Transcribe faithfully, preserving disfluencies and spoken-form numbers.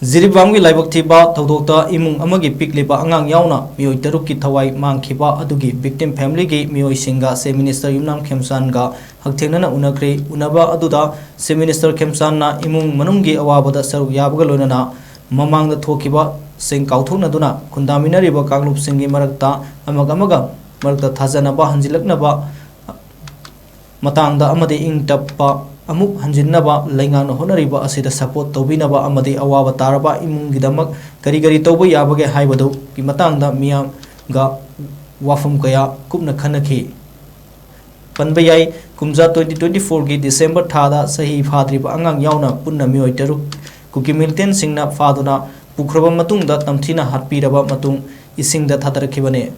ꯖꯤꯔꯤꯕꯥꯝꯒꯤ ꯂꯥꯏꯕꯛ ꯊꯤꯕ ꯊꯧꯗꯣꯛꯇ ꯏꯃꯨꯡ ꯑꯃꯒꯤ ꯄꯤꯛꯂꯤꯕ ꯑꯉꯥꯡ ꯌꯥꯎꯅ ꯃꯤꯑꯣꯏ ꯇꯔꯨꯛꯀꯤ ꯊꯋꯥꯏ ꯃꯥꯡꯈꯤꯕ ꯑꯗꯨꯒꯤ victim familyꯒꯤ ꯃꯤꯑꯣꯏꯁꯤꯡꯒ Chief Minister ꯌꯨꯝꯅꯥꯝ ꯈꯦꯝꯆꯥꯟꯒ ꯍꯛꯊꯦꯡꯅꯅ ꯎꯅꯈ꯭ꯔꯦ꯫ ꯎꯅꯕ ꯑꯗꯨꯗ Chief Minister ꯈꯦꯝꯆꯥꯟꯅ ꯏꯃꯨꯡ ꯃꯅꯨꯡꯒꯤ ꯑꯋꯥꯕꯗ ꯁꯔꯨꯛ ꯌꯥꯕꯒ ꯂꯣꯏꯅꯅ ꯃꯃꯥꯡꯗ ꯊꯣꯛꯈꯤꯕꯁꯤꯡ ꯀꯥꯎꯊꯣꯛꯅꯗꯨꯅ ꯈꯨꯟꯗꯥꯃꯤꯟꯅꯔꯤꯕ ꯀꯥꯡꯂꯨꯞꯁꯤꯡꯒꯤ ꯃꯔꯛꯇ ꯑꯃꯒ ꯑꯃꯒ ꯃꯔꯛꯇ ꯊꯥꯖꯅꯕ ꯍꯟꯖꯤꯜꯂꯛꯅꯕ ꯃꯇꯥꯡꯗ ꯑꯃꯗꯤ ꯏꯪ ꯇꯞꯄ ꯑꯃꯨꯛ ꯍꯟꯖꯤꯟꯅꯕ ꯂꯩꯉꯥꯛꯅ ꯍꯣꯠꯅꯔꯤꯕ ꯑꯁꯤꯗ support ꯇꯧꯕꯤꯅꯕ ꯑꯃꯗꯤ ꯑꯋꯥꯕ ꯇꯥꯔꯕ ꯏꯃꯨꯡꯒꯤꯗꯃꯛ ꯀꯔꯤ ꯀꯔꯤ ꯇꯧꯕ ꯌꯥꯕꯒꯦ ꯍꯥꯏꯕꯗꯨꯒꯤ ꯃꯇꯥꯡꯗ ꯃꯤꯌꯥꯝꯒ ꯋꯥꯐꯝ ꯀꯌꯥ ꯀꯨꯞꯅ ꯈꯟꯅꯈꯤ꯫ ꯄꯟꯕ ꯌꯥꯏ, ꯀꯨꯝꯖꯥ twenty twenty-fourꯒꯤ December ꯊꯥꯗ ꯆꯍꯤ ꯐꯥꯗ꯭ꯔꯤꯕ ꯑꯉꯥꯡ ꯌꯥꯎꯅ ꯄꯨꯟꯅ ꯃꯤꯑꯣꯏ ꯇꯔꯨꯛ ꯀꯨꯀꯤ militantꯁꯤꯡꯅ ꯐꯥꯗꯨꯅ ꯄꯨꯈ꯭ꯔꯕ ꯃꯇꯨꯡꯗ ꯇꯝꯊꯤꯅ ꯍꯥꯠꯄꯤꯔꯕ ꯃꯇꯨꯡ ꯏꯁꯤꯡꯗ ꯊꯥꯗꯔꯛꯈꯤꯕꯅꯤ꯫